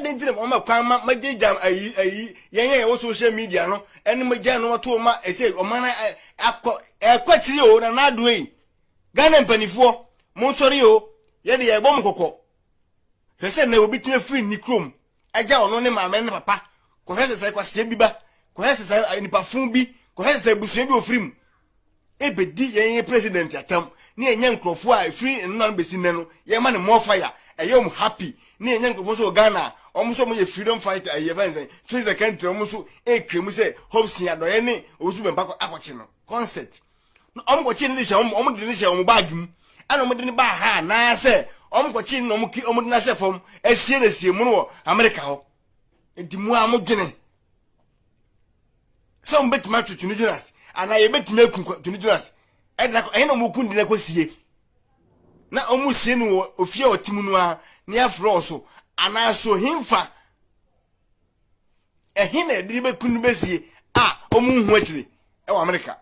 Adɛn nti na mama kwan ma magyagya ayi ayi yɛn a yɛwɔ social media no ɛne magya no ato ma ɛsɛ ɔman akɔ ɛkɔ akyiri o na n'adoe yi Ghana mpanimfoɔ monsɔre o yɛde yɛbɔ mo kɔkɔ hwɛ sɛ na obi tumi afiri ne kurom agya ɔno ne maame ne papa kɔhwɛ sɛ sɛ kwaseɛ bi ba kɔhwɛ sɛ sɛ nipa fun bi kɔhwɛ sɛ sɛ abusua bi ofiri mu ebedi yɛn yɛn president atam ne yɛnyɛ nkurɔfoɔ a ɛfiri nnora no bɛsi nnɛ no yɛma no more fire ɛyɛ wɔn happy ne yɛnyɛ nkurɔfoɔ nso wɔ Ghana a wɔn nso wɔyɛ freedom fighter ɛyɛ fɛn sɛn face the country wɔn nso ɛrekura mu sɛ Hobson adɔeɛ ne Owusu Bɛmpa akɔkye no concert na wɔn kɔkye no de hyɛ wɔn wɔn de no hyɛ wɔn bag mu ɛna wɔn de no baa ha anaasɛ wɔn kɔkye no na wɔn ki wɔn de no ahyɛ fam asie no asie mu no wɔ Amerika hɔ nti mu a mo dwene sɛ wɔn bɛtumi atwe Twene Jonas anaa yɛbɛtumi aku Twene Jonas ɛde akɔ ɛyɛ na wɔn kun de no akɔ sie na wɔn sie no wɔ ofie a ɔte mu no ara ne afrɛ ɔso anaa so hemfa ɛhe na ɛde bɛku no bɛsie a wɔn nhu akyire ɛwɔ Amerika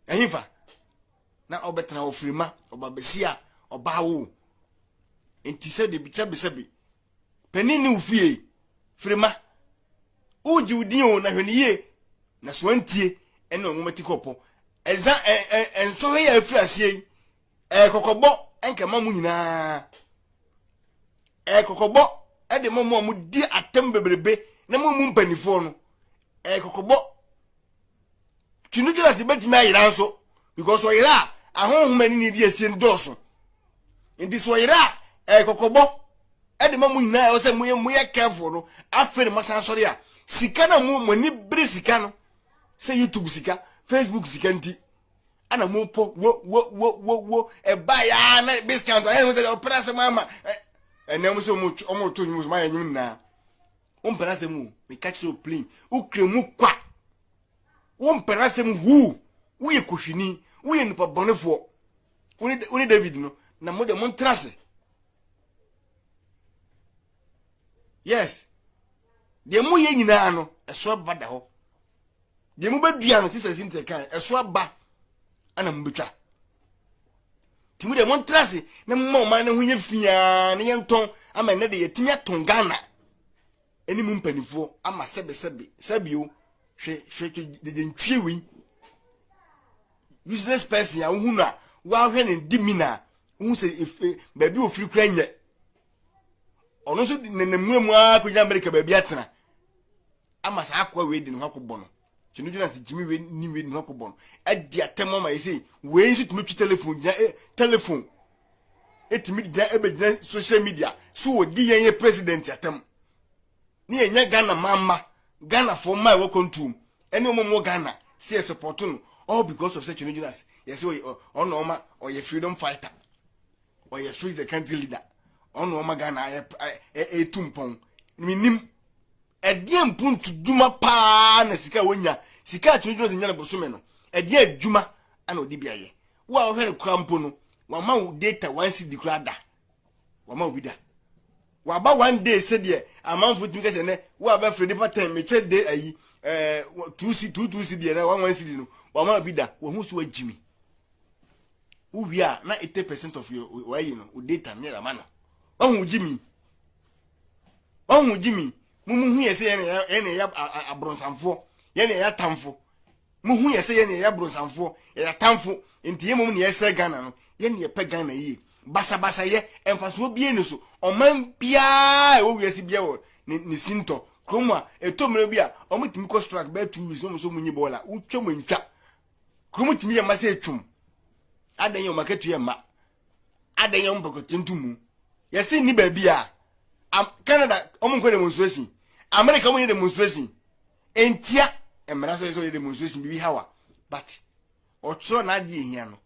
ɛhefa na ɔbɛtena hɔ firima ɔba bɛsi a ɔbaa wo nti sɛde sɛbisɛbi panin ne wo fie firima wogye wo din o na hwɛ no yie na so antie ɛne ɔnwoma ti kɔpɔ ɛza ɛ ɛ nsɔhwɛ yɛ afiri aseɛ yi ɛyɛ kɔkɔbɔ nkɛma mu nyinaa ɛyɛ kɔkɔbɔ ɛde ma mu a mo di atɛm bebrebe na mo mu mpanimfoɔ no ɛyɛ kɔkɔbɔ twene gyina se bɛtumi ayera nso because ɔyera a ahonhom ani ne di asie no dɔɔso nti sɛ ɔyera a ɛyɛ kɔkɔbɔ ɛde ma mo nyinaa ɛwɔ sɛ moyɛ moyɛ careful no afei na moasan sɔre a sika na mo mo ani bere sika no sɛ youtube sika facebook sika nti ana mo pɔ wo wo wo wo wo ɛba ya na discount ayɛ ho sɛ ɔpere asɛm ama ɛnɛ mo sɛ ɔmo ɔmo to nnwom so mo ayɛ nnwom nyinaa wompɛ n'asɛm o meka kyerɛ o plain wokura mu kwa wompɛ n'asɛm huu woyɛ kohwini woyɛ nipa bɔnefoɔ wo ne david no na mo deɛ montena ase yes deɛ moyɛ nyinaa no ɛso aba da hɔ deɛ mobɛdua no sisa si ntɛ kan ɛso aba ana mobɛtwa nti mo deɛ montena ase na moma ɔman no ho yɛ fiaa na yɛntɔn ama ɛnɛ de yɛtumi atɔn ghana ɛne mu mpanimfoɔ ama sɛbesɛbe sɛbio hwɛ hwɛ gyegyentwie wei useless person a wohu no a woahwɛ ne di mi na wohu sɛ baabi ofiri kura nyɛ ɔno nso nenam nwura mu ara kɔgyina amerika baabi atena ama saa akoa wei de ne ho akɔbɔ no kyɛ no gyina sɛ gyimi wei ni wei de ne ho akɔbɔ no adi atɛm ama yɛ sɛ wei nso tumi twi telefon gyina eh, telefon ɛtumi gyina ɛbɛgyina social media so wɔdi yɛn yɛ president atɛm ne yɛnyɛ ghana mamma ghanafoɔ mma ɛwɔ kɔntuom ɛne wɔn wɔ ghana sɛ yɛ support no all because of sɛ twene jonas yɛsɛ ɔno ɔma ɔyɛ freedom fighter ɔyɛ fix the country leader ɔno ɔma ghana ayɛ ɛtu mpɔn menim ɛdeɛ mpuntu dwuma paa na sika a wɔnya sika a twene jonas nya no bosome no ɛdeɛ adwuma ana ɔde bi ayɛ wo a wɔhwɛ no kora mpo no wama wo data one cd kora da wama obi da waba one day sɛdeɛ amanfo tumi kɛsɛ nɛ wo a bɛfrɛ nipa ten mekyɛ de ayi ɛɛ two c two two cd ɛnɛ one one cd no wama obi da wɔn ho so agyimi wowie a na 80% of your wayi no wo data no yɛde ama no wahu gyimi wahu gyimi mo mu hu yɛ sɛ yɛn yɛn yɛ abronsamfoɔ yɛn yɛ atamfo mo hu yɛ sɛ yɛn yɛ abronsamfoɔ yɛ atamfo nti yɛn mom ne yɛsɛ Ghana no yɛn yɛ pɛ Ghana yie basabasa yɛ mfasoɔ bie ne so ɔman biara ɛwɔ wiase biara wɔ ne ne sintɔ kurom a ɛtɔ mmerɛ bi a wɔn tumi kɔ strike bɛyɛ 2 weeks na wɔn nso wɔn nyi bɔɔla wotwa mu ntwa kurom tumi yɛ mma sɛ etwum adan yɛ wɔn akatua mma adan yɛ wɔn mpɔkɔtɛ ntumu yɛsi ni baabi a Canada wɔn nkɔ demonstration America wɔn yɛ demonstration ntia mmara sɛ yɛ demonstration bibi hawa but ɔtwerɛ n'adeɛ ehia no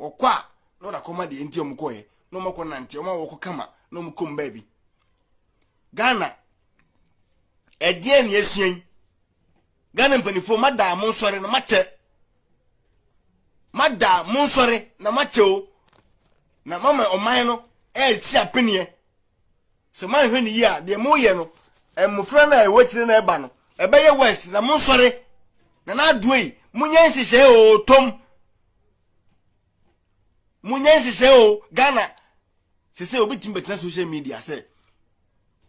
ɔkɔ a na ɔda kɔma deɛ nti wɔn kɔɛ na wɔn akɔ nante wɔn a wɔkɔ kama na wɔn kɔm baabi Ghana ɛdeɛ na esua yi Ghana mpanimfoɔ mada mo nsɔre na makyɛ mada mo nsɔre na makyɛ o na mama ɔman no ɛresi apeneɛ sɛ moanhwɛ ne yie a deɛ moyɛ no mmofra no a ɛwɔ akyire no ɛba no ɛbɛyɛ west na mo nsɔre na n'adoɔ yi monyɛ nhyehyɛe o tom monyɛ nhyehyɛe o Ghana sɛ sɛ obi tumi bɛtena social media sɛ.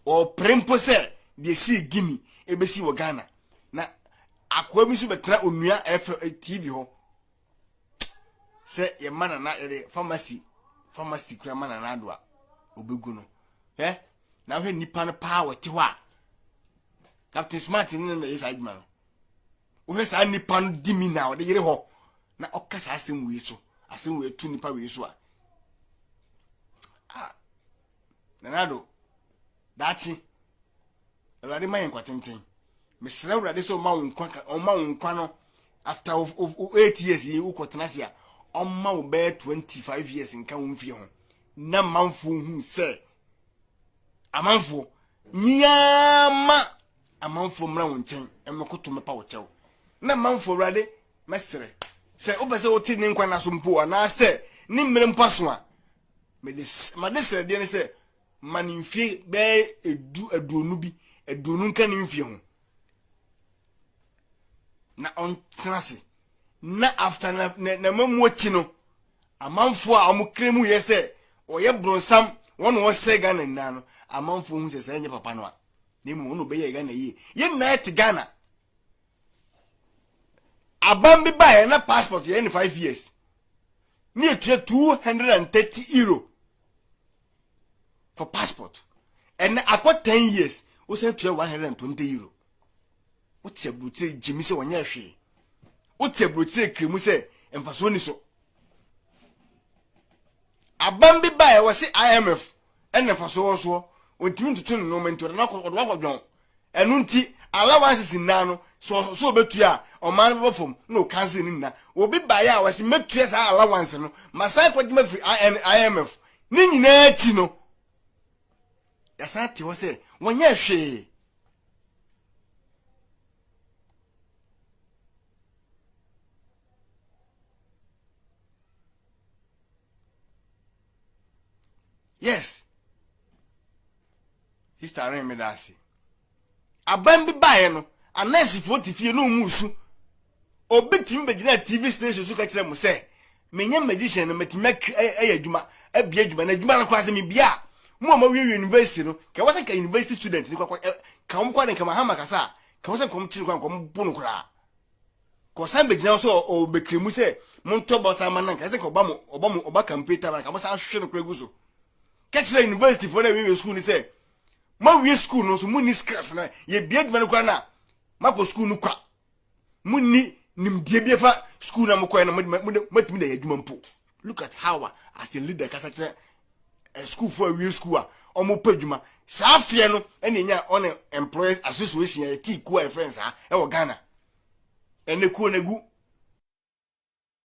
Ɔpere mpo sɛ deɛ sii Guinea ɛbɛsi wɔ Ghana. Na akoa bi nso bɛtena Onua FM TV hɔ sɛ yɛma Nana yɛde pharmacy pharmacy kura ma Nana Addo a ɔbɛgu no. Hwɛ na wohwɛ nipa no paa wɔte hɔ a Captain Smart ne no na ɛyɛ saa adwuma no. Wohwɛ saa nipa no di mi na ɔde yere hɔ na ɔka saa asɛm wei so asɛm wei to nipa wei so a ah Nana Addo daakye Awurade ma yɛn nkwa tenten mesrɛ Awurade sɛ ɔma wo nkwa ɔma wo nkwa no after o 8 years yi wokɔ tena ase a ɔma wo bɛyɛ 25 years nka wo mfie ho na manfoɔ hu sɛ amanfoɔ nyiaa ma amanfoɔ mmra wo nkyɛn mmɛkoto mmɛpa wo kyɛw na amanfoɔ Awurade mɛsrɛ sɛ wopɛ sɛ wote ne nkwa nna so mpo anaasɛ ne mmerɛ mpo aso a mede made srɛdeɛ ne sɛ ma ne mfie bɛyɛ edu 20 bi 20 nka ne mfie ho na ɔntena ase na after na na na mamu akyi no amanfoɔ a wɔn kra mu yɛ sɛ ɔyɛ bronsam wɔn na wɔsɛe Ghana nyinaa no amanfoɔ hu sɛ sɛ ɛnyɛ papa no a na mmom wɔn na ɔbɛyɛ Ghana yie. Yɛn nyinaa te Ghana aban bi baeɛ na passport yɛ ne 5 years ne yɛtua €230 for passport. Ɛnɛ akɔ 10 years wosan tua €120. Wote aburokyire gyimi sɛ wɔnyɛ hwee, wote aburokyire kiri mu sɛ mfasoɔ ni so. Aban bi baeɛ wɔ se IMF ɛna mfasoɔ wɔ soɔ ɔntumi ntoto ne nneɛma nti ɔde no akɔ ɔde wakɔdwɔn. Ɛno nti allowances nyinaa no so ɔbɛtua a ɔman no bɛbɔ fam na ɔcancel ne nyinaa. Obi baeɛ a wɔsi mɛtua saa allowance no masan kɔgyema firi IMF ne nyinaa akyi no yɛsan te hɔ sɛ wɔnyɛ hwee. Yes, sister ren me da ase. Aban bi baeɛ no anɛɛsefoɔ te fie na ɔmu su. Obi tumi bɛgyina TV station so ka kyerɛ mo sɛ menyɛ magician no matumi ayɛ adwuma abie adwuma na adwuma no koraa sɛ mebia a mo a moawie university no ka wɔ sɛ nka university student no kɔkɔ ka wɔn kɔ de nka Mahama kasa a ka wɔ sɛ nka wɔn kyere kɔ nka wɔn bo no koraa kɔsan bɛgyina hɔ sɛ ɔbɛkiri mu sɛ montɔ bɔ san ma no nka sɛ nka ɔba mo ɔba mo ɔba campaign time nka mo san hwehwɛ no koraa gu so ka kyerɛ university foɔ na awie school no sɛ moawie school no nso monni skills na yɛbie adwuma no koraa no a makɔ school no kwa munni nimdeɛ bi fa school na mokɔɛ no moatumi de ayɛ adwuma mpo. Look at how a as a leader kasa kyerɛ school fo awie school a ɔmo pɛ adwuma saa afeɛ no ɛna enya ɔne employers association a yɛte kuo a yɛfrɛ no saa ɛwɔ Ghana. Ɛnɛ kuo no agu.